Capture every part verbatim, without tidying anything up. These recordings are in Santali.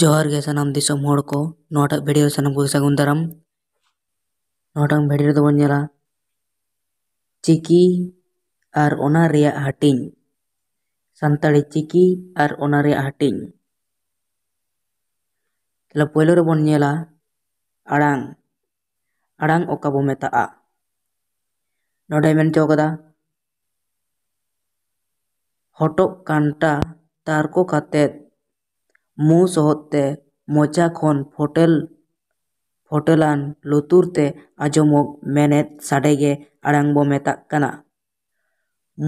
ᱡᱚᱦᱟᱨ ᱜᱮ ᱥᱟᱱᱟᱢ ᱫᱤᱥᱚᱢ ᱦᱚᱲ ᱠᱚ, ᱱᱚᱣᱟᱴᱟᱜ ᱵᱷᱤᱰᱤᱭᱳ ᱥᱟᱱᱟᱢ ᱠᱚᱜᱮ ᱥᱟᱹᱜᱩᱱ ᱫᱟᱨᱟᱢ᱾ ᱱᱚᱣᱟᱴᱟᱜ ᱵᱷᱤᱰᱤᱭᱳ ᱨᱮᱫᱚ ᱵᱚᱱ ᱧᱮᱞᱟ ᱪᱤᱠᱤ ᱟᱨ ᱚᱱᱟ ᱨᱮᱭᱟᱜ ᱦᱟᱹᱴᱤᱧ, ᱥᱟᱱᱛᱟᱲᱤ ᱪᱤᱠᱤ ᱟᱨ ᱚᱱᱟ ᱨᱮᱭᱟᱜ ᱦᱟᱹᱴᱤᱧ᱾ ᱛᱟᱦᱞᱮ ᱯᱳᱭᱞᱳ ᱨᱮᱵᱚᱱ ᱧᱮᱞᱟ ᱟᱲᱟᱝ᱾ ᱟᱲᱟᱝ ᱚᱠᱟ ᱵᱚ ᱢᱮᱛᱟᱜᱼᱟ? ᱱᱚᱰᱮ ᱢᱮᱱ ᱦᱚᱪᱚ ᱠᱟᱫᱟ, ᱦᱚᱴᱚᱜ ᱠᱟᱱᱴᱟ ᱛᱟᱨᱠᱚ ᱠᱟᱛᱮᱫ ᱢᱩ ᱥᱚᱦᱚᱫ ᱛᱮ ᱢᱚᱪᱟ ᱠᱷᱚᱱ ᱯᱷᱚᱴᱮᱞ, ᱯᱷᱚᱴᱮᱞᱟᱱ ᱞᱩᱛᱩᱨ ᱛᱮ ᱟᱸᱡᱚᱢᱚᱜ ᱢᱮᱱᱮᱫ ᱥᱟᱰᱮ ᱜᱮ ᱟᱲᱟᱝ ᱵᱚ ᱢᱮᱛᱟᱜ ᱠᱟᱱᱟ᱾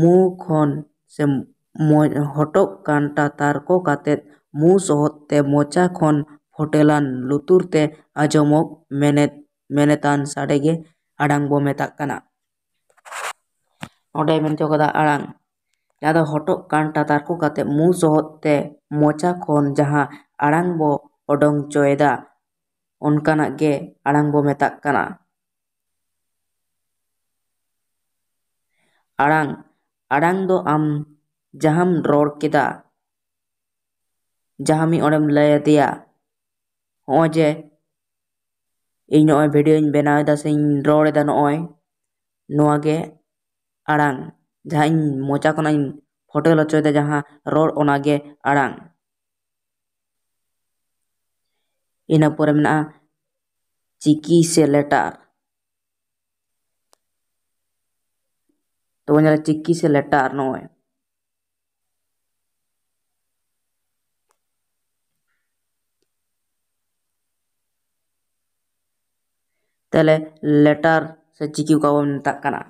ᱢᱩ ᱠᱷᱚᱱ ᱥᱮ ᱢᱚ-, ᱦᱚᱴᱚᱜ ᱠᱟᱱᱴᱟ ᱛᱟᱨᱠᱚ ᱠᱟᱛᱮᱫ ᱢᱩ ᱥᱚᱦᱚᱫ ᱛᱮ ᱢᱚᱪᱟ ᱠᱷᱚᱱ ᱯᱷᱚᱴᱮᱞᱟᱱ ᱞᱩᱛᱩᱨ ᱛᱮ ᱟᱸᱡᱚᱢᱚᱜ ᱢᱮᱱᱮᱫ, ᱢᱮᱱᱮᱛᱟᱱ ᱥᱟᱰᱮ ᱜᱮ ᱟᱲᱟᱝ ᱵᱚ ᱢᱮᱛᱟᱜ ᱠᱟᱱᱟ᱾ ᱱᱚᱰᱮ ᱢᱮᱱ ᱦᱚᱪᱚ ᱠᱟᱫᱟ ᱟᱲᱟᱝ, ᱡᱟᱦᱟᱸ ᱫᱚ ᱦᱚᱴᱚᱜ ᱠᱟᱱᱴᱟ ᱛᱟᱨᱠᱚ ᱠᱟᱛᱮ ᱢᱩ ᱥᱚᱦᱚᱫ ᱛᱮ ᱢᱚᱪᱟ ᱠᱷᱚᱱ ᱡᱟᱦᱟᱸ ᱟᱲᱟᱝ ᱵᱚ ᱚᱰᱚᱝ ᱦᱚᱪᱚᱭᱮᱫᱟ, ᱚᱱᱠᱟᱱᱟᱜ ᱜᱮ ᱟᱲᱟᱝ ᱵᱚ ᱢᱮᱛᱟᱜ ᱠᱟᱱᱟ᱾ ᱟᱲᱟᱝ, ᱟᱲᱟᱝ ᱫᱚ ᱟᱢ ᱡᱟᱦᱟᱸᱢ ᱨᱚᱲ ᱠᱮᱫᱟ, ᱡᱟᱦᱟᱸ ᱢᱤᱫ ᱦᱚᱲᱮᱢ ᱞᱟᱹᱭ ᱟᱫᱮᱭᱟ, ᱦᱚᱸᱜᱼᱚᱭ ᱡᱮ ᱤᱧ ᱱᱚᱜᱼᱚᱭ ᱵᱷᱤᱰᱤᱭᱳᱧ ᱵᱮᱱᱟᱣ ᱮᱫᱟ ᱥᱮᱧ ᱨᱚᱲ ᱮᱫᱟ, ᱱᱚᱜᱼᱚᱭ ᱱᱚᱣᱟ ᱜᱮ ᱟᱲᱟᱝ᱾ ᱡᱟᱦᱟᱸ ᱤᱧ ᱢᱚᱪᱟ ᱠᱷᱚᱱᱟᱜ ᱤᱧ ᱯᱷᱚᱴᱮᱞ ᱦᱚᱪᱚᱭᱮᱫᱟ, ᱡᱟᱦᱟᱸ ᱨᱚᱲ, ᱚᱱᱟ ᱜᱮ ᱟᱲᱟᱝ᱾ ᱤᱱᱟᱹ ᱯᱚᱨᱮ ᱢᱮᱱᱟᱜᱼᱟ ᱪᱤᱠᱤ ᱥᱮ ᱞᱮᱴᱟᱨ᱾ ᱛᱚᱵᱮ ᱧᱮᱞᱟ ᱪᱤᱠᱤ ᱥᱮ ᱞᱮᱴᱟᱨ ᱱᱚᱜᱼᱚᱭ᱾ ᱛᱟᱦᱞᱮ ᱞᱮᱴᱟᱨ ᱥᱮ ᱪᱤᱠᱤ ᱚᱠᱟ ᱵᱚᱱ ᱢᱮᱛᱟᱜ ᱠᱟᱱᱟ?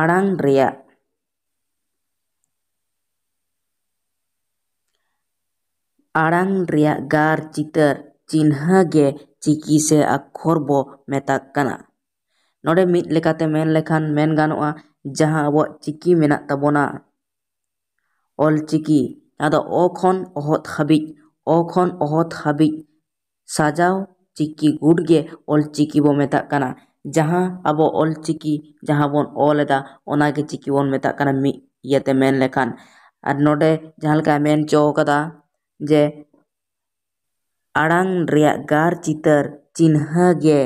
ᱟᱲᱟᱝ ᱨᱮᱭᱟᱜ, ᱟᱲᱟᱝ ᱨᱮᱭᱟᱜ ᱜᱟᱨ ᱪᱤᱛᱟᱹᱨ ᱪᱤᱱᱦᱟᱹ ᱜᱮ ᱪᱤᱠᱤ ᱥᱮ ᱟᱠᱷᱚᱨ ᱵᱚ ᱢᱮᱛᱟᱜ ᱠᱟᱱᱟ᱾ ᱱᱚᱰᱮ ᱢᱤᱫ ᱞᱮᱠᱟᱛᱮ ᱢᱮᱱ ᱞᱮᱠᱷᱟᱱ ᱢᱮᱱ ᱜᱟᱱᱚᱜᱼᱟ, ᱡᱟᱦᱟᱸ ᱟᱵᱚᱣᱟᱜ ᱪᱤᱠᱤ ᱢᱮᱱᱟᱜ ᱛᱟᱵᱚᱱᱟ, ᱚᱞ ᱪᱤᱠᱤ, ᱟᱫᱚ ᱚ ᱠᱷᱚᱱ ᱚᱦᱚᱫ ᱦᱟᱹᱵᱤᱡ, ᱚ ᱠᱷᱚᱱ ᱚᱦᱚᱫ ᱦᱟᱹᱵᱤᱡ ᱥᱟᱡᱟᱣ ᱪᱤᱠᱤ ᱜᱩᱴ ᱜᱮ ᱚᱞᱪᱤᱠᱤ ᱵᱚ ᱢᱮᱛᱟᱜ ᱠᱟᱱᱟ᱾ ᱡᱟᱦᱟᱸ ᱟᱵᱚ ᱚᱞᱪᱤᱠᱤ ᱡᱟᱦᱟᱸ ᱵᱚᱱ ᱚᱞ ᱮᱫᱟ, ᱚᱱᱟ ᱜᱮ ᱪᱤᱠᱤ ᱵᱚᱱ ᱢᱮᱛᱟᱜ ᱠᱟᱱᱟ, ᱢᱤᱫ ᱤᱭᱟᱹᱛᱮ ᱢᱮᱱ ᱞᱮᱠᱷᱟᱱ᱾ ᱟᱨ ᱱᱚᱰᱮ ᱡᱟᱦᱟᱸ ᱞᱮᱠᱟᱭ ᱢᱮᱱ ᱦᱚᱪᱚ ᱠᱟᱫᱟ ᱡᱮ ᱟᱲᱟᱝ ᱨᱮᱭᱟᱜ ᱜᱟᱨ ᱪᱤᱛᱟᱹᱨ ᱪᱤᱱᱦᱟᱹ ᱜᱮ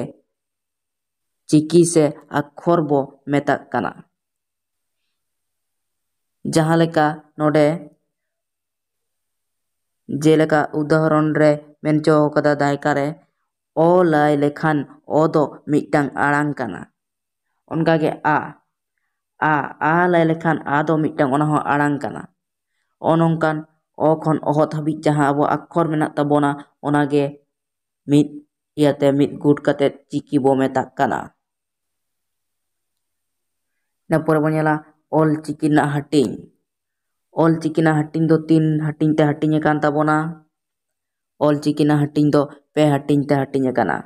ᱪᱤᱠᱤ ᱥᱮ ᱟᱠᱷᱚᱨ ᱵᱚ ᱢᱮᱛᱟᱜ ᱠᱟᱱᱟ᱾ ᱡᱟᱦᱟᱸ ᱞᱮᱠᱟ ᱱᱚᱰᱮ ᱡᱮᱞᱮᱠᱟ ᱩᱫᱟᱦᱚᱨᱚᱱ ᱨᱮ ᱢᱮᱱ ᱦᱚᱪᱚ ᱠᱟᱫᱟ ᱫᱟᱭᱠᱟ ᱨᱮ, ᱚ ᱞᱟᱹᱭ ᱞᱮᱠᱷᱟᱱ ᱚ ᱫᱚ ᱢᱤᱫᱴᱟᱝ ᱟᱲᱟᱝ ᱠᱟᱱᱟ᱾ ᱚᱱᱠᱟᱜᱮ ᱟ, ᱟ, ᱟ ᱞᱟᱹᱭ ᱞᱮᱠᱷᱟᱱ ᱟ ᱫᱚ ᱢᱤᱫᱴᱟᱝ, ᱚᱱᱟ ᱦᱚᱸ ᱟᱲᱟᱝ ᱠᱟᱱᱟ᱾ ᱚ ᱱᱚᱝᱠᱟᱱ ᱚ ᱠᱷᱚᱱ ᱚᱦᱚᱫ ᱦᱟᱹᱵᱤᱡ ᱡᱟᱦᱟᱸ ᱟᱵᱚ ᱟᱠᱷᱚᱨ ᱢᱮᱱᱟᱜ ᱛᱟᱵᱚᱱᱟ, ᱚᱱᱟᱜᱮ ᱢᱤᱫ ᱤᱭᱟᱹᱛᱮ ᱢᱤᱫ ᱜᱩᱴ ᱠᱟᱛᱮ ᱪᱤᱠᱤ ᱵᱚ ᱢᱮᱛᱟᱜ ᱠᱟᱱᱟ᱾ ᱤᱱᱟᱹ ᱯᱚᱨᱮ ᱵᱚᱱ ᱧᱮᱞᱟ ᱚᱞ ᱪᱤᱠᱤ ᱨᱮᱱᱟᱜ ᱦᱟᱹᱴᱤᱧ᱾ ᱚᱞ ᱪᱤᱠᱤ ᱨᱮᱱᱟᱜ ᱦᱟᱹᱴᱤᱧ ᱫᱚ ᱛᱤᱱ ᱦᱟᱹᱴᱤᱧ ᱛᱮ ᱦᱟᱹᱴᱤᱧ ᱟᱠᱟᱱ ᱛᱟᱵᱚᱱᱟ᱾ ᱚᱞ ᱪᱤᱠᱤ ᱨᱮᱱᱟᱜ ᱦᱟᱹᱴᱤᱧ ᱫᱚ ᱯᱮ ᱦᱟᱹᱴᱤᱧ ᱛᱮ ᱦᱟᱹᱴᱤᱧ ᱟᱠᱟᱱᱟ᱾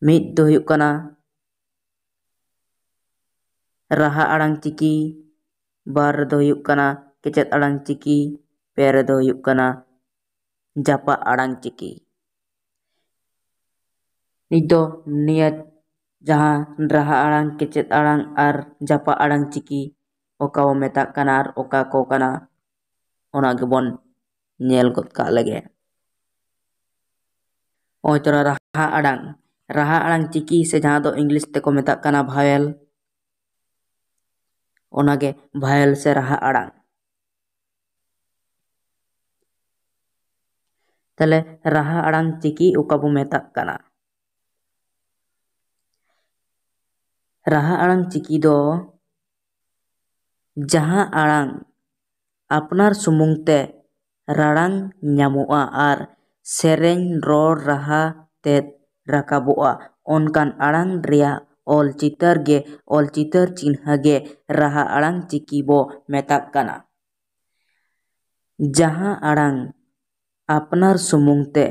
ᱢᱤᱫ ᱫᱚ ᱦᱩᱭᱩᱜ ᱠᱟᱱᱟ ᱨᱟᱦᱟ ᱟᱲᱟᱝ ᱪᱤᱠᱤ, ᱵᱟᱨ ᱨᱮᱫᱚ ᱦᱩᱭᱩᱜ ᱠᱟᱱᱟ ᱠᱮᱪᱮᱫ ᱟᱲᱟᱝ ᱪᱤᱠᱤ, ᱯᱮ ᱨᱮᱫᱚ ᱦᱩᱭᱩᱜ ᱠᱟᱱᱟ ᱡᱟᱯᱟᱜ ᱟᱲᱟᱝ ᱪᱤᱠᱤ᱾ ᱱᱤᱛ ᱫᱚ ᱱᱤᱭᱟᱹ ᱡᱟᱦᱟᱸ ᱨᱟᱦᱟ ᱟᱲᱟᱝ, ᱠᱮᱪᱮᱫ ᱟᱲᱟᱝ ᱟᱨ ᱡᱟᱯᱟᱜ ᱟᱲᱟᱝ ᱪᱤᱠᱤ ᱚᱠᱟ ᱵᱚ ᱢᱮᱛᱟᱜ ᱠᱟᱱᱟ ᱟᱨ ᱚᱠᱟ ᱠᱚ ᱠᱟᱱᱟ, ᱚᱱᱟ ᱜᱮᱵᱚᱱ ᱧᱮᱞ ᱜᱚᱫ ᱠᱟᱜ ᱞᱮᱜᱮ᱾ ᱱᱚᱜᱼᱚᱭ ᱛᱚᱨᱟ ᱨᱟᱦᱟ ᱟᱲᱟᱝ, ᱨᱟᱦᱟ ᱟᱲᱟᱝ ᱪᱤᱠᱤ ᱥᱮ ᱡᱟᱦᱟᱸ ᱫᱚ ᱤᱝᱞᱤᱥ ᱛᱮᱠᱚ ᱢᱮᱛᱟᱜ ᱠᱟᱱᱟ ᱵᱷᱟᱣᱮᱞ, ᱚᱱᱟᱜᱮ ᱵᱷᱟᱭᱮᱞ ᱥᱮ ᱨᱟᱦᱟ ᱟᱲᱟᱝ᱾ ᱛᱟᱦᱞᱮ ᱨᱟᱦᱟ ᱟᱲᱟᱝ ᱪᱤᱠᱤ ᱚᱠᱟ ᱵᱚ ᱢᱮᱛᱟᱜ ᱠᱟᱱᱟ? ᱨᱟᱦᱟ ᱟᱲᱟᱝ ᱪᱤᱠᱤ ᱫᱚ ᱡᱟᱦᱟᱸ ᱟᱲᱟᱝ ᱟᱯᱱᱟᱨ ᱥᱩᱢᱩᱝ ᱛᱮ ᱨᱟᱲᱟᱝ ᱧᱟᱢᱚᱜᱼᱟ ᱟᱨ ᱥᱮᱨᱮᱧ, ᱨᱚᱲ, ᱨᱟᱦᱟ ᱛᱮᱫ ᱨᱟᱠᱟᱵᱚᱜᱼᱟ, ᱚᱱᱠᱟᱱ ᱟᱲᱟᱝ ᱨᱮᱭᱟᱜ ᱚᱞ ᱪᱤᱛᱟᱹᱨ ᱜᱮ, ᱚᱞ ᱪᱤᱛᱟᱹᱨ ᱪᱤᱱᱦᱟᱹ ᱜᱮ ᱨᱟᱦᱟ ᱟᱲᱟᱝ ᱪᱤᱠᱤ ᱵᱚ ᱢᱮᱛᱟᱜ ᱠᱟᱱᱟ᱾ ᱡᱟᱦᱟᱸ ᱟᱲᱟᱝ ᱟᱯᱱᱟᱨ ᱥᱩᱢᱩᱝ ᱛᱮ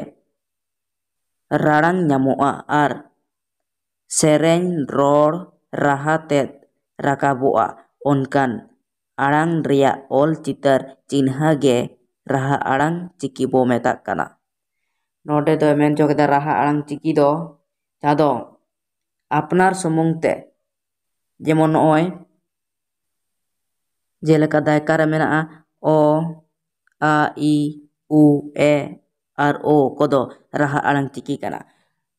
ᱨᱟᱲᱟᱝ ᱧᱟᱢᱚᱜᱼᱟ ᱟᱨ ᱥᱮᱨᱮᱧ, ᱨᱚᱲ, ᱨᱟᱦᱟ ᱛᱮᱫ ᱨᱟᱠᱟᱵᱚᱜᱼᱟ, ᱚᱱᱠᱟᱱ ᱟᱲᱟᱝ ᱨᱮᱭᱟᱜ ᱚᱞ ᱪᱤᱛᱟᱹᱨ ᱪᱤᱱᱦᱟᱹ ᱜᱮ ᱨᱟᱦᱟ ᱟᱲᱟᱝ ᱪᱤᱠᱤ ᱵᱚ ᱢᱮᱛᱟᱜ ᱠᱟᱱᱟ᱾ ᱱᱚᱰᱮ ᱫᱚᱭ ᱢᱮᱱ ᱦᱚᱪᱚ ᱠᱮᱫᱟ ᱨᱟᱦᱟ ᱟᱲᱟᱝ ᱪᱤᱠᱤ ᱫᱚ ᱡᱟᱦᱟᱸ ᱫᱚ ᱟᱯᱱᱟᱨ ᱥᱩᱢᱩᱝ ᱛᱮ, ᱡᱮᱢᱚᱱ ᱱᱚᱜᱼᱚᱭ ᱡᱮᱞᱮᱠᱟ ᱫᱟᱭᱠᱟ ᱨᱮ ᱢᱮᱱᱟᱜᱼᱟ ᱚ, ᱟ, ᱤ, ᱩ, ᱮ ᱟᱨ ᱳ ᱠᱚᱫᱚ ᱨᱟᱦᱟ ᱟᱲᱟᱝ ᱪᱤᱠᱤ ᱠᱟᱱᱟ᱾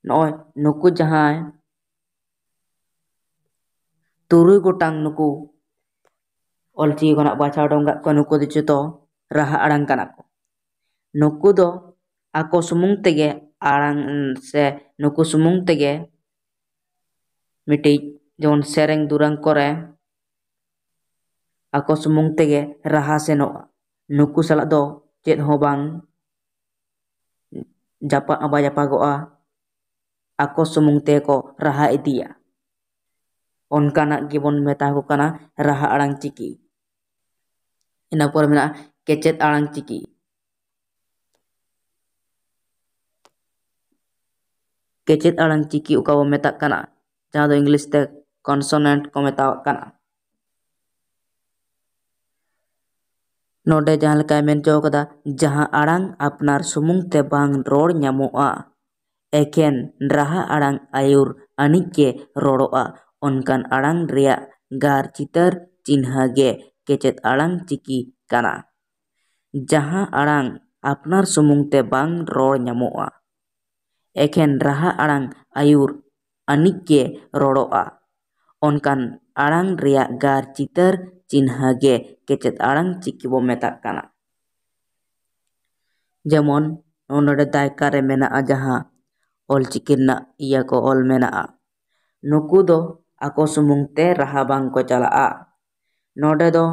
ᱱᱚᱜᱼᱚᱭ ᱱᱩᱠᱩ ᱡᱟᱦᱟᱸᱭ ᱛᱩᱨᱩᱭ ᱜᱚᱴᱟᱝ ᱱᱩᱠᱩ ᱚᱞᱪᱤᱠᱤ ᱠᱷᱚᱱᱟᱜ ᱵᱟᱪᱷᱟᱣ ᱩᱰᱩᱝ ᱠᱟᱜ ᱠᱚᱣᱟ, ᱱᱩᱠᱩ ᱫᱚ ᱡᱚᱛᱚ ᱨᱟᱦᱟ ᱟᱲᱟᱝ ᱠᱟᱱᱟ ᱠᱚ᱾ ᱱᱩᱠᱩ ᱫᱚ ᱟᱠᱚ ᱥᱩᱢᱩᱝ ᱛᱮᱜᱮ ᱟᱲᱟᱝ ᱥᱮ ᱱᱩᱠᱩ ᱥᱩᱢᱩᱝ ᱛᱮᱜᱮ ᱢᱤᱫᱴᱤᱡ ᱡᱮᱢᱚᱱ ᱥᱮᱨᱮᱧ ᱫᱩᱨᱟᱹᱝ ᱠᱚᱨᱮ ᱟᱠᱚ ᱥᱩᱢᱩᱝ ᱛᱮᱜᱮ ᱨᱟᱦᱟ ᱥᱮᱱᱚᱜᱼᱟ᱾ ᱱᱩᱠᱩ ᱥᱟᱞᱟᱜ ᱫᱚ ᱪᱮᱫ ᱦᱚᱸ ᱵᱟᱝ ᱡᱟᱯᱟᱜ ᱵᱟᱭ ᱡᱟᱯᱟᱜᱚᱜᱼᱟ, ᱟᱠᱚ ᱥᱩᱢᱩᱝ ᱛᱮᱠᱚ ᱨᱟᱦᱟ ᱤᱫᱤᱭᱟ᱾ ᱚᱱᱠᱟᱱᱟᱜ ᱜᱮᱵᱚᱱ ᱢᱮᱛᱟ ᱠᱚ ᱠᱟᱱᱟ ᱨᱟᱦᱟ ᱟᱲᱟᱝ ᱪᱤᱠᱤ᱾ ᱤᱱᱟᱹ ᱯᱚᱨᱮ ᱢᱮᱱᱟᱜᱼᱟ ᱠᱮᱪᱮᱫ ᱟᱲᱟᱝ ᱪᱤᱠᱤ᱾ ᱠᱮᱪᱮᱫ ᱟᱲᱟᱝ ᱪᱤᱠᱤ ᱚᱠᱟ ᱵᱚ ᱢᱮᱛᱟᱜ ᱠᱟᱱᱟ, ᱡᱟᱦᱟᱸ ᱫᱚ ᱤᱝᱞᱤᱥ ᱛᱮ ᱠᱚᱱᱥᱚᱱᱮᱱᱴ ᱠᱚ ᱢᱮᱛᱟᱣᱟᱜ ᱠᱟᱱᱟ᱾ ᱱᱚᱰᱮ ᱡᱟᱦᱟᱸ ᱞᱮᱠᱟᱭ ᱢᱮᱱ ᱦᱚᱪᱚ ᱠᱟᱫᱟ, ᱡᱟᱦᱟᱸ ᱟᱲᱟᱝ ᱟᱯᱱᱟᱨ ᱥᱩᱢᱩᱝ ᱛᱮ ᱵᱟᱝ ᱨᱚᱲ ᱧᱟᱢᱚᱜᱼᱟ, ᱮᱠᱷᱮᱱ ᱨᱟᱦᱟ ᱟᱲᱟᱝ ᱟᱹᱭᱩᱨ ᱟᱹᱱᱤᱡ ᱜᱮ ᱨᱚᱲᱚᱜᱼᱟ, ᱚᱱᱠᱟᱱ ᱟᱲᱟᱝ ᱨᱮᱭᱟᱜ ᱜᱟᱨ ᱪᱤᱛᱟᱹᱨ ᱪᱤᱱᱦᱟᱹ ᱜᱮ ᱠᱮᱪᱮᱫ ᱟᱲᱟᱝ ᱪᱤᱠᱤ ᱠᱟᱱᱟ᱾ ᱡᱟᱦᱟᱸ ᱟᱲᱟᱝ ᱟᱯᱱᱟᱨ ᱥᱩᱢᱩᱝ ᱛᱮ ᱵᱟᱝ ᱨᱚᱲ ᱧᱟᱢᱚᱜᱼᱟ, ᱮᱠᱷᱮᱱ ᱨᱟᱦᱟ ᱟᱲᱟᱝ ᱟᱹᱭᱩᱨ ᱟᱹᱱᱤᱡ ᱜᱮ ᱨᱚᱲᱚᱜᱼᱟ, ᱚᱱᱠᱟᱱ ᱟᱲᱟᱝ ᱨᱮᱭᱟᱜ ᱜᱟᱨ ᱪᱤᱛᱟᱹᱨ ᱪᱤᱱᱦᱟᱹ ᱜᱮ ᱠᱮᱪᱮᱫ ᱟᱲᱟᱝ ᱪᱤᱠᱤ ᱵᱚ ᱢᱮᱛᱟᱜ ᱠᱟᱱᱟ᱾ ᱡᱮᱢᱚᱱ ᱱᱚᱰᱮ ᱫᱟᱭᱠᱟ ᱨᱮ ᱢᱮᱱᱟᱜᱼᱟ ᱡᱟᱦᱟᱸ ᱚᱞᱪᱤᱠᱤ ᱨᱮᱱᱟᱜ ᱤᱭᱟᱹ ᱠᱚ ᱚᱞ ᱢᱮᱱᱟᱜᱼᱟ, ᱱᱩᱠᱩ ᱫᱚ ᱟᱠᱚ ᱥᱩᱢᱩᱝ ᱛᱮ ᱨᱟᱦᱟ ᱵᱟᱝ ᱠᱚ ᱪᱟᱞᱟᱜᱼᱟ᱾ ᱱᱚᱰᱮ ᱫᱚ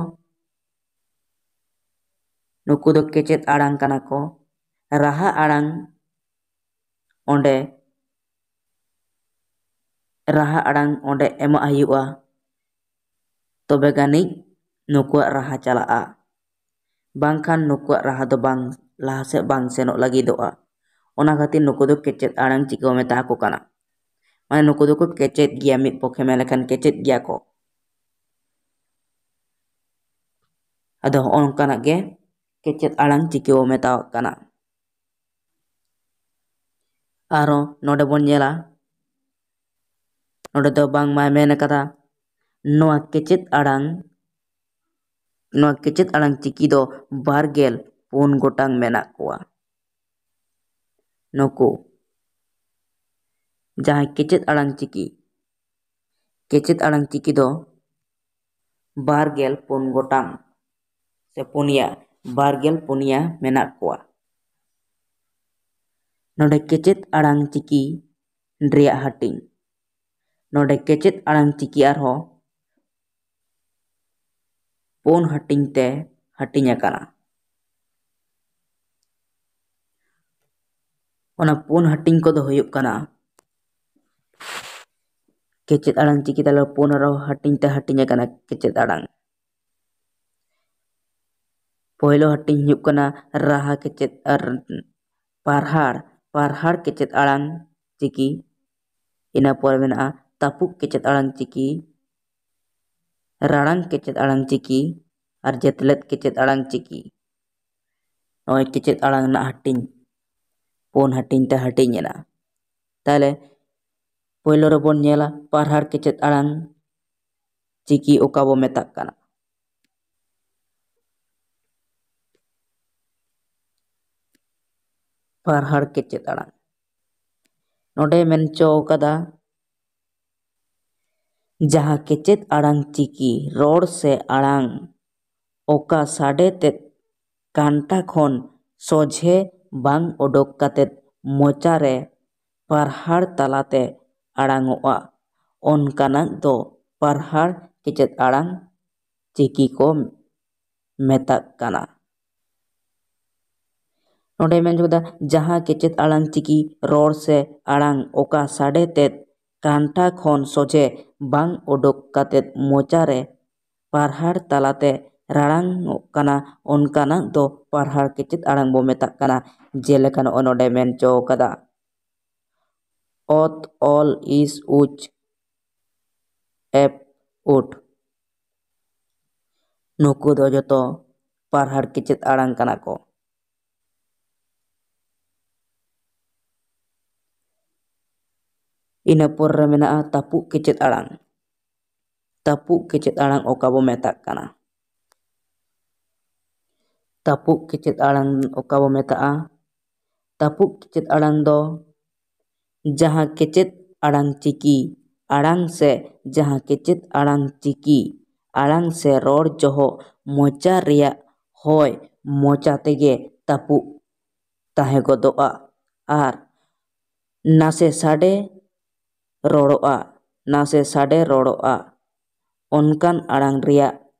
ᱱᱩᱠᱩ ᱫᱚ ᱠᱮᱪᱮᱫ ᱟᱲᱟᱝ ᱠᱟᱱᱟ ᱠᱚ᱾ ᱨᱟᱦᱟ ᱟᱲᱟᱝ ᱚᱸᱰᱮ, ᱨᱟᱦᱟ ᱟᱲᱟᱝ ᱚᱸᱰᱮ ᱮᱢᱟᱜ ᱦᱩᱭᱩᱜᱼᱟ, ᱛᱚᱵᱮ ᱜᱟᱹᱱᱤᱡ ᱱᱩᱠᱩᱣᱟᱜ ᱨᱟᱦᱟ ᱪᱟᱞᱟᱜᱼᱟ, ᱵᱟᱝᱠᱷᱟᱱ ᱱᱩᱠᱩᱣᱟᱜ ᱨᱟᱦᱟ ᱫᱚ ᱵᱟᱝ, ᱞᱟᱦᱟ ᱥᱮᱫ ᱵᱟᱝ ᱥᱮᱱᱚᱜ ᱞᱟᱹᱜᱤᱫᱚᱜᱼᱟ᱾ ᱚᱱᱟ ᱠᱷᱟᱹᱛᱤᱨ ᱱᱩᱠᱩ ᱫᱚ ᱠᱮᱪᱮᱫ ᱟᱲᱟᱝ ᱪᱤᱠᱟᱹ ᱢᱮᱛᱟ ᱠᱚ ᱠᱟᱱᱟ᱾ ᱢᱟᱱᱮ ᱱᱩᱠᱩ ᱫᱚᱠᱚ ᱠᱮᱪᱮᱫ ᱜᱮᱭᱟ, ᱢᱤᱫ ᱯᱚᱠᱷᱮ ᱢᱮᱱ ᱞᱮᱠᱷᱟᱱ ᱠᱮᱪᱮᱫ ᱜᱮᱭᱟ ᱠᱚ᱾ ᱟᱫᱚ ᱦᱚᱸᱜᱼᱚ ᱱᱚᱝᱠᱟᱱᱟᱜ ᱜᱮ ᱠᱮᱪᱮᱫ ᱟᱲᱟᱝ ᱪᱤᱠᱤ ᱵᱚ ᱢᱮᱛᱟᱣᱟᱜ ᱠᱟᱱᱟ᱾ ᱟᱨᱦᱚᱸ ᱱᱚᱰᱮ ᱵᱚᱱ ᱧᱮᱞᱟ, ᱱᱚᱰᱮ ᱫᱚ ᱵᱟᱝᱢᱟᱭ ᱢᱮᱱ ᱟᱠᱟᱫᱟ, ᱱᱚᱣᱟ ᱠᱮᱪᱮᱫ ᱟᱲᱟᱝ, ᱱᱚᱣᱟ ᱠᱮᱪᱮᱫ ᱟᱲᱟᱝ ᱪᱤᱠᱤ ᱫᱚ ᱵᱟᱨ ᱜᱮᱞ ᱯᱩᱱ ᱜᱚᱴᱟᱝ ᱢᱮᱱᱟᱜ ᱠᱚᱣᱟ᱾ ᱱᱩᱠᱩ ᱡᱟᱦᱟᱸᱭ ᱠᱮᱪᱮᱫ ᱟᱲᱟᱝ ᱪᱤᱠᱤ, ᱠᱮᱪᱮᱫ ᱟᱲᱟᱝ ᱪᱤᱠᱤ ᱫᱚ ᱵᱟᱨ ᱜᱮᱞ ᱯᱩᱱ ᱜᱚᱴᱟᱝ ᱥᱮ ᱯᱩᱱᱭᱟ, ᱵᱟᱨ ᱜᱮᱞ ᱯᱩᱱᱭᱟ ᱢᱮᱱᱟᱜ ᱠᱚᱣᱟ᱾ ᱱᱚᱰᱮ ᱠᱮᱪᱮᱫ ᱟᱲᱟᱝ ᱪᱤᱠᱤ ᱨᱮᱭᱟᱜ ᱦᱟᱹᱴᱤᱧ᱾ ᱱᱚᱰᱮ ᱠᱮᱪᱮᱫ ᱟᱲᱟᱝ ᱪᱤᱠᱤ ᱟᱨᱦᱚᱸ ᱯᱩᱱ ᱦᱟᱹᱴᱤᱧ ᱛᱮ ᱦᱟᱹᱴᱤᱧ ᱟᱠᱟᱱᱟ᱾ ᱚᱱᱟ ᱯᱩᱱ ᱦᱟᱹᱴᱤᱧ ᱠᱚᱫᱚ ᱦᱩᱭᱩᱜ ᱠᱟᱱᱟ, ᱠᱮᱪᱮᱫ ᱟᱲᱟᱝ ᱪᱤᱠᱤ ᱛᱟᱞᱟ ᱯᱩᱱ ᱟᱨᱦᱚᱸ ᱦᱟᱹᱴᱤᱧ ᱛᱮ ᱦᱟᱹᱴᱤᱧ ᱟᱠᱟᱱᱟ ᱠᱮᱪᱮᱫ ᱟᱲᱟᱝ᱾ ᱯᱳᱭᱞᱳ ᱦᱟᱹᱴᱤᱧ ᱦᱩᱭᱩᱜ ᱠᱟᱱᱟ ᱨᱟᱦᱟ ᱠᱮᱪᱮᱫ ᱟᱨ ᱯᱟᱨᱦᱟᱲ, ᱯᱟᱨᱦᱟᱲ ᱠᱮᱪᱮᱫ ᱟᱲᱟᱝ ᱪᱤᱠᱤ᱾ ᱤᱱᱟᱹ ᱯᱚᱨᱮ ᱢᱮᱱᱟᱜᱼᱟ ᱛᱟᱹᱯᱩᱜ ᱠᱮᱪᱮᱫ ᱟᱲᱟᱝ ᱪᱤᱠᱤ, ᱨᱟᱲᱟᱝ ᱠᱮᱪᱮᱫ ᱟᱲᱟᱝ ᱪᱤᱠᱤ ᱟᱨ ᱡᱮᱛᱞᱮᱫ ᱠᱮᱪᱮᱫ ᱟᱲᱟᱝ ᱪᱤᱠᱤ᱾ ᱱᱚᱜᱼᱚᱭ ᱠᱮᱪᱮᱫ ᱟᱲᱟᱝ ᱨᱮᱱᱟᱜ ᱦᱟᱹᱴᱤᱧ, ᱯᱩᱱ ᱦᱟᱹᱴᱤᱧ ᱛᱮ ᱦᱟᱹᱴᱤᱧ ᱮᱱᱟ᱾ ᱛᱟᱦᱞᱮ ᱯᱳᱭᱞᱳ ᱨᱮᱵᱚᱱ ᱧᱮᱞᱟ ᱯᱟᱨᱦᱟᱲ ᱠᱮᱪᱮᱫ ᱟᱲᱟᱝ ᱪᱤᱠᱤ ᱚᱠᱟ ᱵᱚ ᱢᱮᱛᱟᱜ ᱠᱟᱱᱟ᱾ ᱯᱟᱨᱦᱟᱲ ᱠᱮᱪᱮᱫ ᱟᱲᱟᱝ᱾ ᱱᱚᱰᱮ ᱢᱮᱱ ᱦᱚᱪᱚ ᱠᱟᱫᱟ, ᱡᱟᱦᱟᱸ ᱠᱮᱪᱮᱫ ᱟᱲᱟᱝ ᱪᱤᱠᱤ ᱨᱚᱲ ᱥᱮ ᱟᱲᱟᱝ ᱚᱠᱟ ᱥᱟᱰᱮ ᱛᱮᱫ ᱠᱟᱱᱴᱷᱟ ᱠᱷᱚᱱ ᱥᱚᱡᱷᱮ ᱵᱟᱝ ᱚᱰᱚᱠ ᱠᱟᱛᱮᱫ ᱢᱚᱪᱟ ᱨᱮ ᱯᱟᱨᱦᱟᱲ ᱛᱟᱞᱟᱛᱮ ᱟᱲᱟᱝᱚᱜᱼᱟ, ᱚᱱᱠᱟᱱᱟᱜ ᱫᱚ ᱯᱟᱨᱦᱟᱲ ᱠᱮᱪᱮᱫ ᱟᱲᱟᱝ ᱪᱤᱠᱤ ᱠᱚ ᱢᱮᱛᱟᱜ ᱠᱟᱱᱟ᱾ ᱱᱚᱰᱮ ᱢᱮᱱ ᱦᱚᱪᱚ ᱠᱮᱫᱟ, ᱡᱟᱦᱟᱸ ᱠᱮᱪᱮᱫ ᱟᱲᱟᱝ ᱪᱤᱠᱤ ᱨᱚᱲ ᱥᱮ ᱟᱲᱟᱝ ᱚᱠᱟ ᱥᱟᱰᱮ ᱛᱮᱫ ᱠᱟᱱᱴᱷᱟ ᱠᱷᱚᱱ ᱥᱚᱡᱷᱮ ᱵᱟᱝ ᱚᱰᱚᱠ ᱠᱟᱛᱮᱫ ᱢᱚᱪᱟ ᱨᱮ ᱯᱟᱨᱦᱟᱲ ᱛᱟᱞᱟᱛᱮ ᱨᱟᱲᱟᱝᱚᱜ ᱠᱟᱱᱟ, ᱚᱱᱠᱟᱱᱟᱜ ᱫᱚ ᱯᱟᱨᱦᱟᱲ ᱠᱮᱪᱮᱫ ᱟᱲᱟᱝ ᱵᱚ ᱢᱮᱛᱟᱜ ᱠᱟᱱᱟ᱾ ᱡᱮᱞᱮᱠᱟ ᱱᱚᱜᱼᱚᱭ ᱱᱚᱰᱮ ᱢᱮᱱ ᱦᱚᱪᱚ ᱠᱟᱫᱟ, ᱚᱛ, ᱚᱞ, ᱤᱥ, ᱩᱪ, ᱮᱯ, ᱩᱴ᱾ ᱱᱩᱠᱩ ᱫᱚ ᱡᱚᱛᱚ ᱯᱟᱨᱦᱟᱲ ᱠᱮᱪᱮᱫ ᱟᱲᱟᱝ ᱠᱟᱱᱟ ᱠᱚ᱾ ᱤᱱᱟᱹ ᱯᱚᱨ ᱨᱮ ᱢᱮᱱᱟᱜᱼᱟ ᱛᱟᱹᱯᱩᱜ ᱠᱮᱪᱮᱫ ᱟᱲᱟᱝ᱾ ᱛᱟᱹᱯᱩᱜ ᱠᱮᱪᱮᱫ ᱟᱲᱟᱝ ᱚᱠᱟ ᱵᱚ ᱢᱮᱛᱟᱜ ᱠᱟᱱᱟ? ᱛᱟᱹᱯᱩᱜ ᱠᱮᱪᱮᱫ ᱟᱲᱟᱝ ᱚᱠᱟ ᱵᱚ ᱢᱮᱛᱟᱜᱼᱟ? ᱛᱟᱹᱯᱩᱜ ᱠᱮᱪᱮᱫ ᱟᱲᱟᱝ ᱫᱚ ᱡᱟᱦᱟᱸ ᱠᱮᱪᱮᱫ ᱟᱲᱟᱝ ᱪᱤᱠᱤ ᱟᱲᱟᱝ ᱥᱮ ᱡᱟᱦᱟᱸ ᱠᱮᱪᱮᱫ ᱟᱲᱟᱝ ᱪᱤᱠᱤ ᱟᱲᱟᱝ ᱥᱮ ᱨᱚᱲ ᱡᱚᱦᱚᱜ ᱢᱚᱪᱟ ᱨᱮᱭᱟᱜ ᱦᱚᱭ ᱢᱚᱪᱟ ᱛᱮᱜᱮ ᱛᱟᱹᱯᱩᱜ ᱛᱟᱦᱮᱸ ᱜᱚᱫᱚᱜᱼᱟ ᱟᱨ ᱱᱟᱥᱮ ᱥᱟᱰᱮ ᱨᱚᱲᱚᱜᱼᱟ, ᱱᱟᱥᱮ ᱥᱟᱰᱮ ᱨᱚᱲᱚᱜᱼᱟ, ᱚᱱᱠᱟᱱ ᱟᱲᱟᱝ ᱨᱮᱭᱟᱜ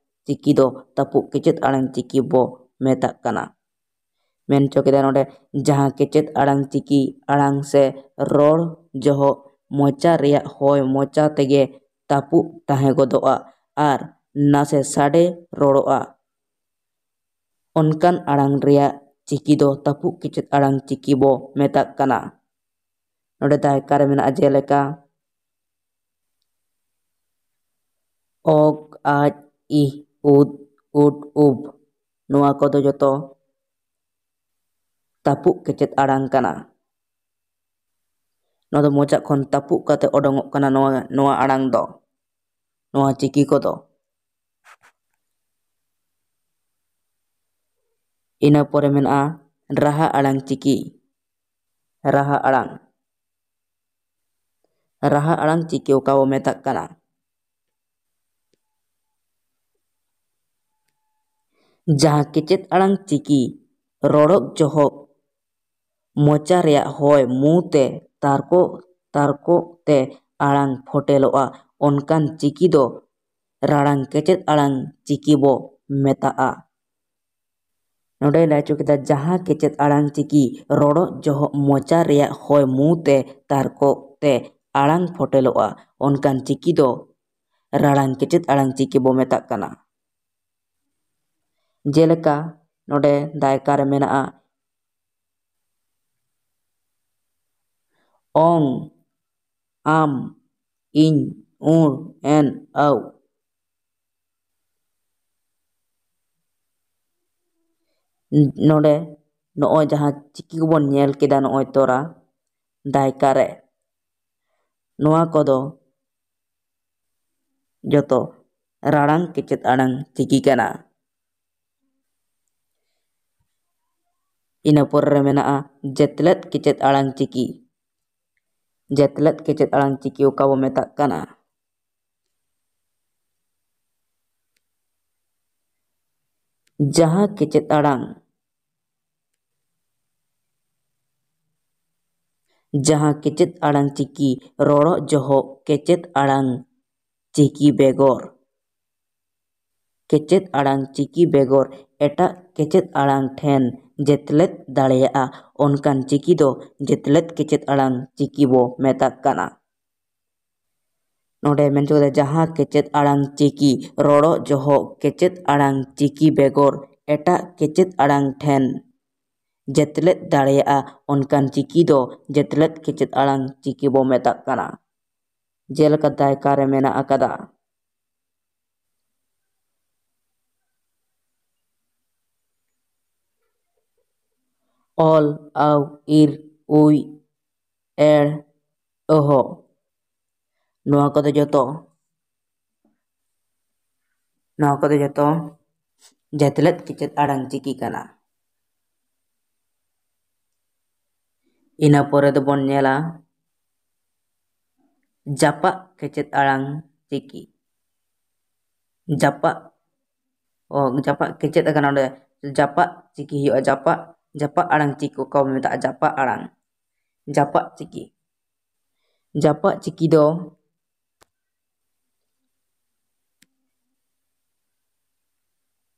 ᱪᱤᱠᱤ ᱫᱚ ᱛᱟᱹᱯᱩᱜ ᱠᱮᱪᱮᱫ ᱟᱲᱟᱝ ᱪᱤᱠᱤ ᱵᱚ ᱢᱮᱛᱟᱜ ᱠᱟᱱᱟ᱾ ᱢᱮᱱ ᱦᱚᱪᱚ ᱠᱮᱫᱟ ᱱᱚᱰᱮ, ᱡᱟᱦᱟᱸ ᱠᱮᱪᱮᱫ ᱟᱲᱟᱝ ᱪᱤᱠᱤ ᱟᱲᱟᱝ ᱥᱮ ᱨᱚᱲ ᱡᱚᱦᱚᱜ ᱢᱚᱪᱟ ᱨᱮᱭᱟᱜ ᱦᱚᱭ ᱢᱚᱪᱟ ᱛᱮᱜᱮ ᱛᱟᱹᱯᱩᱜ ᱛᱟᱦᱮᱸ ᱜᱚᱫᱚᱜᱼᱟ ᱟᱨ ᱱᱟᱥᱮ ᱥᱟᱰᱮ ᱨᱚᱲᱚᱜᱼᱟ, ᱚᱱᱠᱟᱱ ᱟᱲᱟᱝ ᱨᱮᱭᱟᱜ ᱪᱤᱠᱤ ᱫᱚ ᱛᱟᱹᱯᱩᱜ ᱠᱮᱪᱮᱫ ᱟᱲᱟᱝ ᱪᱤᱠᱤ ᱵᱚ ᱢᱮᱛᱟᱜ ᱠᱟᱱᱟ᱾ ᱱᱚᱰᱮ ᱫᱟᱭᱠᱟ ᱨᱮ ᱢᱮᱱᱟᱜᱼᱟ ᱡᱮᱞᱮᱠᱟ ᱚᱜ, ᱟᱡ, ᱤᱦ, ᱩᱫ, ᱩᱴ, ᱩᱵ᱾ ᱱᱚᱣᱟ ᱠᱚᱫᱚ ᱡᱚᱛᱚ ᱛᱟᱹᱯᱩᱜ ᱠᱮᱪᱮᱫ ᱟᱲᱟᱝ ᱠᱟᱱᱟ᱾ ᱱᱚᱣᱟ ᱫᱚ ᱢᱚᱪᱟ ᱠᱷᱚᱱ ᱛᱟᱹᱯᱩᱜ ᱠᱟᱛᱮ ᱚᱰᱚᱝᱚᱜ ᱠᱟᱱᱟ ᱱᱚᱣᱟ, ᱱᱚᱣᱟ ᱟᱲᱟᱝ ᱫᱚ, ᱱᱚᱣᱟ ᱪᱤᱠᱤ ᱠᱚᱫᱚ᱾ ᱤᱱᱟᱹ ᱯᱚᱨᱮ ᱢᱮᱱᱟᱜᱼᱟ ᱨᱟᱦᱟ ᱟᱲᱟᱝ ᱪᱤᱠᱤ᱾ ᱨᱟᱦᱟ ᱟᱲᱟᱝ᱾ ᱨᱟᱦᱟ ᱟᱲᱟᱝ ᱪᱤᱠᱤ ᱚᱠᱟ ᱵᱚ ᱢᱮᱛᱟᱜ ᱠᱟᱱᱟ? ᱡᱟᱦᱟᱸ ᱠᱮᱪᱮᱫ ᱟᱲᱟᱝ ᱪᱤᱠᱤ ᱨᱚᱲᱚᱜ ᱡᱚᱦᱚᱜ ᱢᱚᱪᱟ ᱨᱮᱭᱟᱜ ᱦᱚᱭ ᱢᱩ ᱛᱮ ᱛᱟᱨᱠᱚ ᱛᱟᱨᱠᱚ ᱛᱮ ᱟᱲᱟᱝ ᱯᱷᱚᱴᱮᱞᱚᱜᱼᱟ, ᱚᱱᱠᱟᱱ ᱪᱤᱠᱤ ᱫᱚ ᱨᱟᱲᱟᱝ ᱠᱮᱪᱮᱫ ᱟᱲᱟᱝ ᱪᱤᱠᱤ ᱵᱚ ᱢᱮᱛᱟᱜᱼᱟ᱾ ᱱᱚᱰᱮᱭ ᱞᱟᱹᱭ ᱦᱚᱪᱚ ᱠᱮᱫᱟ, ᱡᱟᱦᱟᱸ ᱠᱮᱪᱮᱫ ᱟᱲᱟᱝ ᱪᱤᱠᱤ ᱨᱚᱲᱚᱜ ᱡᱚᱦᱚᱜ ᱢᱚᱪᱟ ᱨᱮᱭᱟᱜ ᱦᱚᱭ ᱢᱩ ᱛᱮ ᱛᱟᱨᱠᱚᱜ ᱛᱮ ᱟᱲᱟᱝ ᱯᱷᱚᱴᱮᱞᱚᱜᱼᱟ, ᱚᱱᱠᱟᱱ ᱪᱤᱠᱤ ᱫᱚ ᱨᱟᱲᱟᱝ ᱠᱮᱪᱮᱫ ᱟᱲᱟᱝ ᱪᱤᱠᱤ ᱵᱚ ᱢᱮᱛᱟᱜ ᱠᱟᱱᱟ᱾ ᱡᱮᱞᱮᱠᱟ ᱱᱚᱰᱮ ᱫᱟᱭᱠᱟ ᱨᱮ ᱢᱮᱱᱟᱜᱼᱟ, ᱚᱝ, ᱟᱢ, ᱤᱧ, ᱩᱬ, ᱮᱱ, ᱟᱹᱣ᱾ ᱱᱚᱰᱮ ᱱᱚᱜᱼᱚᱭ ᱡᱟᱦᱟᱸ ᱪᱤᱠᱤ ᱠᱚᱵᱚᱱ ᱧᱮᱞ ᱠᱮᱫᱟ ᱱᱚᱜᱼᱚᱭ ᱛᱚᱨᱟ ᱫᱟᱭᱠᱟ ᱨᱮ, ᱱᱚᱣᱟ ᱠᱚᱫᱚ ᱡᱚᱛᱚ ᱨᱟᱲᱟᱝ ᱠᱮᱪᱮᱫ ᱟᱲᱟᱝ ᱪᱤᱠᱤ ᱠᱟᱱᱟ᱾ ᱤᱱᱟᱹ ᱯᱚᱨᱮ ᱨᱮ ᱢᱮᱱᱟᱜᱼᱟ ᱡᱮᱛᱞᱮᱫ ᱠᱮᱪᱮᱫ ᱟᱲᱟᱝ ᱪᱤᱠᱤ᱾ ᱡᱮᱛᱞᱮᱫ ᱠᱮᱪᱮᱫ ᱟᱲᱟᱝ ᱪᱤᱠᱤ ᱚᱠᱟ ᱵᱚ ᱢᱮᱛᱟᱜ ᱠᱟᱱᱟ? ᱡᱟᱦᱟᱸ ᱠᱮᱪᱮᱫ ᱟᱲᱟᱝ, ᱡᱟᱦᱟᱸ ᱠᱮᱪᱮᱫ ᱟᱲᱟᱝ ᱪᱤᱠᱤ ᱨᱚᱲᱚᱜ ᱡᱚᱦᱚᱜ ᱠᱮᱪᱮᱫ ᱟᱲᱟᱝ ᱪᱤᱠᱤ ᱵᱮᱜᱚᱨ, ᱠᱮᱪᱮᱫ ᱟᱲᱟᱝ ᱪᱤᱠᱤ ᱵᱮᱜᱚᱨ ᱮᱴᱟᱜ ᱠᱮᱪᱮᱫ ᱟᱲᱟᱝ ᱴᱷᱮᱱ ᱡᱮᱛᱞᱮᱫ ᱫᱟᱲᱮᱭᱟᱜᱼᱟ, ᱚᱱᱠᱟᱱ ᱪᱤᱠᱤ ᱫᱚ ᱡᱮᱛᱞᱮᱫ ᱠᱮᱪᱮᱫ ᱟᱲᱟᱝ ᱪᱤᱠᱤ ᱵᱚ ᱢᱮᱛᱟᱜ ᱠᱟᱱᱟ᱾ ᱱᱚᱰᱮ ᱢᱮᱱ ᱦᱚᱪᱚ ᱠᱟᱫᱟ, ᱡᱟᱦᱟᱸ ᱠᱮᱪᱮᱫ ᱟᱲᱟᱝ ᱪᱤᱠᱤ ᱨᱚᱲᱚᱜ ᱡᱚᱦᱚᱜ ᱠᱮᱪᱮᱫ ᱟᱲᱟᱝ ᱪᱤᱠᱤ ᱵᱮᱜᱚᱨ ᱮᱴᱟᱜ ᱠᱮᱪᱮᱫ ᱟᱲᱟᱝ ᱴᱷᱮᱱ ᱡᱮᱛᱞᱮᱫ ᱫᱟᱲᱮᱭᱟᱜᱼᱟ, ᱚᱱᱠᱟᱱ ᱪᱤᱠᱤ ᱫᱚ ᱡᱮᱛᱞᱮᱫ ᱠᱮᱪᱮᱫ ᱟᱲᱟᱝ ᱪᱤᱠᱤ ᱵᱚ ᱢᱮᱛᱟᱜ ᱠᱟᱱᱟ᱾ ᱡᱮᱞᱮᱠᱟ ᱫᱟᱭᱠᱟ ᱨᱮ ᱢᱮᱱᱟᱜ ᱟᱠᱟᱫᱟ, ᱚᱞ, ᱟᱣ, ᱤᱨ, ᱩᱭ, ᱮᱲ, ᱚᱦᱚ᱾ ᱱᱚᱣᱟ ᱠᱚᱫᱚ ᱡᱚᱛᱚ, ᱱᱚᱣᱟ ᱠᱚᱫᱚ ᱡᱚᱛᱚ ᱡᱮᱛᱞᱮᱫ ᱠᱮᱪᱮᱫ ᱟᱲᱟᱝ ᱪᱤᱠᱤ ᱠᱟᱱᱟ᱾ ᱤᱱᱟᱹ ᱯᱚᱨᱮ ᱫᱚᱵᱚᱱ ᱧᱮᱞᱟ ᱡᱟᱯᱟᱜ ᱠᱮᱪᱮᱫ ᱟᱲᱟᱝ ᱪᱤᱠᱤ᱾ ᱡᱟᱯᱟᱜ, ᱚ, ᱡᱟᱯᱟᱜ ᱠᱮᱪᱮᱫ ᱟᱠᱟᱱᱟ, ᱚᱸᱰᱮ ᱡᱟᱯᱟᱜ ᱪᱤᱠᱤ ᱦᱩᱭᱩᱜᱼᱟ᱾ ᱡᱟᱯᱟᱜ, ᱡᱟᱯᱟᱜ ᱟᱲᱟᱝ ᱪᱤᱠᱤ ᱚᱠᱟ ᱵᱚᱱ ᱢᱮᱛᱟᱜᱼᱟ, ᱡᱟᱯᱟᱜ ᱟᱲᱟᱝ, ᱡᱟᱯᱟᱜ ᱪᱤᱠᱤ᱾ ᱡᱟᱯᱟᱜ ᱪᱤᱠᱤ ᱫᱚ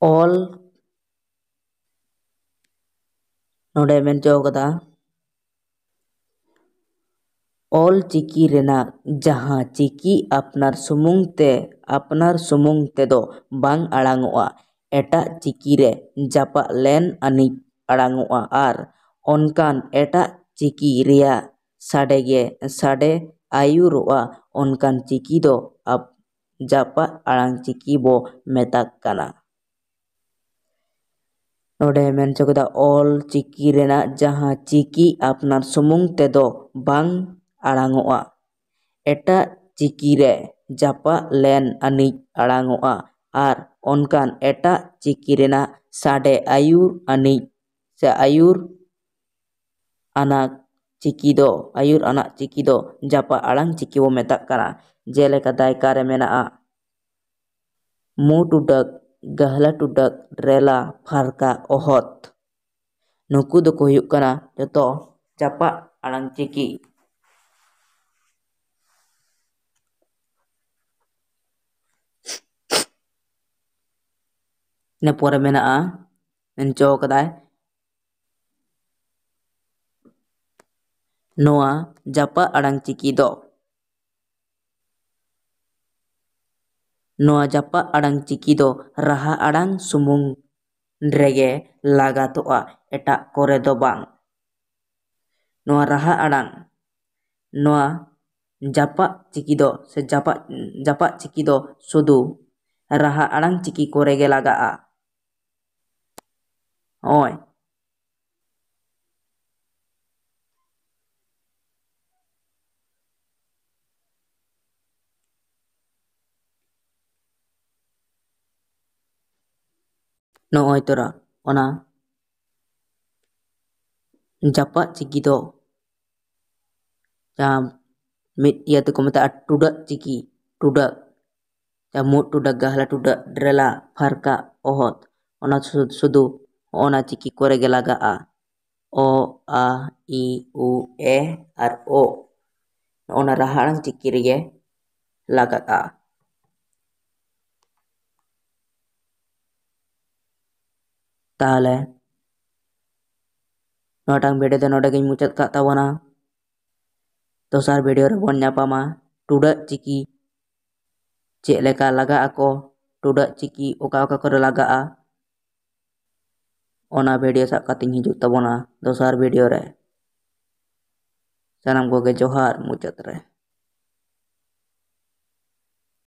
ᱚᱞ, ᱱᱚᱰᱮ ᱢᱮᱱ ᱦᱚᱪᱚ ᱠᱟᱫᱟ, ᱚᱞ ᱪᱤᱠᱤ ᱨᱮᱱᱟᱜ ᱡᱟᱦᱟᱸ ᱪᱤᱠᱤ ᱟᱯᱱᱟᱨ ᱥᱩᱢᱩᱝ ᱛᱮ, ᱟᱯᱱᱟᱨ ᱥᱩᱢᱩᱝ ᱛᱮᱫᱚ ᱵᱟᱝ ᱟᱲᱟᱝᱚᱜᱼᱟ, ᱮᱴᱟᱜ ᱪᱤᱠᱤ ᱨᱮ ᱡᱟᱯᱟᱜ ᱞᱮᱱ ᱟᱹᱱᱤᱡ ᱟᱲᱟᱝᱚᱜᱼᱟ ᱟᱨ ᱚᱱᱠᱟᱱ ᱮᱴᱟᱜ ᱪᱤᱠᱤ ᱨᱮᱭᱟᱜ ᱥᱟᱰᱮ ᱜᱮ ᱥᱟᱰᱮ ᱟᱹᱭᱩᱨᱚᱜᱼᱟ, ᱚᱱᱠᱟᱱ ᱪᱤᱠᱤ ᱫᱚ ᱟᱵ-, ᱡᱟᱯᱟᱜ ᱟᱲᱟᱝ ᱪᱤᱠᱤ ᱵᱚ ᱢᱮᱛᱟᱜ ᱠᱟᱱᱟ᱾ ᱱᱚᱰᱮ ᱢᱮᱱ ᱦᱚᱪᱚ ᱠᱮᱫᱟ, ᱚᱞ ᱪᱤᱠᱤ ᱨᱮᱱᱟᱜ ᱡᱟᱦᱟᱸ ᱪᱤᱠᱤ ᱟᱯᱱᱟᱨ ᱥᱩᱢᱩᱝ ᱛᱮᱫᱚ ᱵᱟᱝ ᱟᱲᱟᱝᱚᱜᱼᱟ, ᱮᱴᱟᱜ ᱪᱤᱠᱤ ᱨᱮ ᱡᱟᱯᱟᱜ ᱞᱮᱱ ᱟᱹᱱᱤᱡ ᱟᱲᱟᱝᱚᱜᱼᱟ, ᱟᱨ ᱚᱱᱠᱟᱱ ᱮᱴᱟᱜ ᱪᱤᱠᱤ ᱨᱮᱱᱟᱜ ᱥᱟᱰᱮ ᱟᱹᱭᱩᱨ ᱟᱹᱱᱤᱡ ᱥᱮ ᱟᱹᱭᱩᱨ ᱟᱱᱟᱜ ᱪᱤᱠᱤ ᱫᱚ, ᱟᱹᱭᱩᱨ ᱟᱱᱟᱜ ᱪᱤᱠᱤ ᱫᱚ ᱡᱟᱯᱟᱜ ᱟᱲᱟᱝ ᱪᱤᱠᱤ ᱵᱚ ᱢᱮᱛᱟᱜ ᱠᱟᱱᱟ᱾ ᱡᱮᱞᱮᱠᱟ ᱫᱟᱭᱠᱟ ᱨᱮ ᱢᱮᱱᱟᱜᱼᱟ, ᱢᱩ ᱴᱩᱰᱟᱹᱜ, ᱜᱟᱦᱞᱟ ᱴᱩᱰᱟᱹᱜ, ᱰᱨᱮᱞᱟ, ᱯᱷᱟᱨᱠᱟ, ᱚᱦᱚᱛ᱾ ᱱᱩᱠᱩ ᱫᱚᱠᱚ ᱦᱩᱭᱩᱜ ᱠᱟᱱᱟ ᱡᱚᱛᱚ ᱡᱟᱯᱟᱜ ᱟᱲᱟᱝ ᱪᱤᱠᱤ᱾ ᱤᱱᱟᱹ ᱯᱚᱨᱮ ᱢᱮᱱᱟᱜᱼᱟ, ᱢᱮᱱ ᱦᱚᱪᱚ ᱠᱟᱫᱟᱭ, ᱱᱚᱣᱟ ᱡᱟᱯᱟᱜ ᱟᱲᱟᱝ ᱪᱤᱠᱤ ᱫᱚ, ᱱᱚᱣᱟ ᱡᱟᱯᱟᱜ ᱟᱲᱟᱝ ᱪᱤᱠᱤ ᱫᱚ ᱨᱟᱦᱟ ᱟᱲᱟᱝ ᱥᱩᱢᱩᱝ ᱨᱮᱜᱮ ᱞᱟᱜᱟᱛᱚᱜᱼᱟ, ᱮᱴᱟᱜ ᱠᱚᱨᱮ ᱫᱚ ᱵᱟᱝ᱾ ᱱᱚᱣᱟ ᱨᱟᱦᱟ ᱟᱲᱟᱝ, ᱱᱚᱣᱟ ᱡᱟᱯᱟᱜ ᱪᱤᱠᱤ ᱫᱚ ᱥᱮ ᱡᱟᱯᱟᱜ, ᱡᱟᱯᱟᱜ ᱪᱤᱠᱤ ᱫᱚ ᱥᱩᱫᱷᱩ ᱨᱟᱦᱟ ᱟᱲᱟᱝ ᱪᱤᱠᱤ ᱠᱚᱨᱮ ᱜᱮ ᱞᱟᱜᱟᱜᱼᱟ᱾ ᱱᱚᱜᱼᱚᱭ᱾ ᱱᱚᱜᱼᱚᱭ ᱛᱚᱨᱟ ᱚᱱᱟ ᱡᱟᱯᱟᱜ ᱪᱤᱠᱤ ᱫᱚ ᱡᱟᱦᱟᱸ ᱢᱤᱫ ᱤᱭᱟᱹ ᱛᱮᱠᱚ ᱢᱮᱛᱟᱜᱼᱟ ᱴᱩᱰᱟᱹᱜ ᱪᱤᱠᱤ, ᱴᱩᱰᱟᱹᱜ, ᱡᱟᱦᱟᱸ ᱢᱩᱫ ᱴᱩᱰᱟᱹᱜ, ᱜᱟᱦᱞᱟ ᱴᱩᱰᱟᱹᱜ, ᱰᱨᱮᱞᱟ, ᱯᱷᱟᱨᱠᱟ, ᱚᱦᱚᱫ, ᱚᱱᱟ ᱥᱩ-, ᱥᱩᱫᱷᱩ ᱚᱱᱟ ᱪᱤᱠᱤ ᱠᱚᱨᱮ ᱜᱮ ᱞᱟᱜᱟᱜᱼᱟ᱾ ᱚ, ᱟ, ᱤ, ᱩ, ᱮ ᱟᱨ ᱳ, ᱚᱱᱟ ᱨᱟᱦᱟ ᱟᱲᱟᱝ ᱪᱤᱠᱤ ᱨᱮᱜᱮ ᱞᱟᱜᱟᱜᱼᱟ᱾ ᱛᱟᱦᱚᱞᱮ ᱱᱚᱣᱟᱴᱟᱝ video ᱫᱚ ᱱᱚᱰᱮ ᱜᱤᱧ ᱢᱩᱪᱟᱹᱫ ᱠᱟᱜ ᱛᱟᱵᱚᱱᱟ᱾ ᱫᱚᱥᱟᱨ video ᱨᱮᱵᱚᱱ ᱧᱟᱯᱟᱢᱟ᱾ ᱴᱩᱰᱟᱹᱜ ᱪᱤᱠᱤ ᱪᱮᱫ ᱞᱮᱠᱟ ᱞᱟᱜᱟᱜ ᱟᱠᱚ, ᱴᱩᱰᱟᱹᱜ ᱪᱤᱠᱤ ᱚᱠᱟ ᱚᱠᱟ ᱠᱚᱨᱮ ᱞᱟᱜᱟᱜᱼᱟ, ᱚᱱᱟ video ᱥᱟᱵ ᱠᱟᱛᱮᱧ ᱦᱤᱡᱩᱜ ᱛᱟᱵᱚᱱᱟ ᱫᱚᱥᱟᱨ video ᱨᱮ᱾ ᱥᱟᱱᱟᱢ ᱠᱚᱜᱮ ᱡᱚᱦᱟᱨ ᱢᱩᱪᱟᱹᱫ ᱨᱮ᱾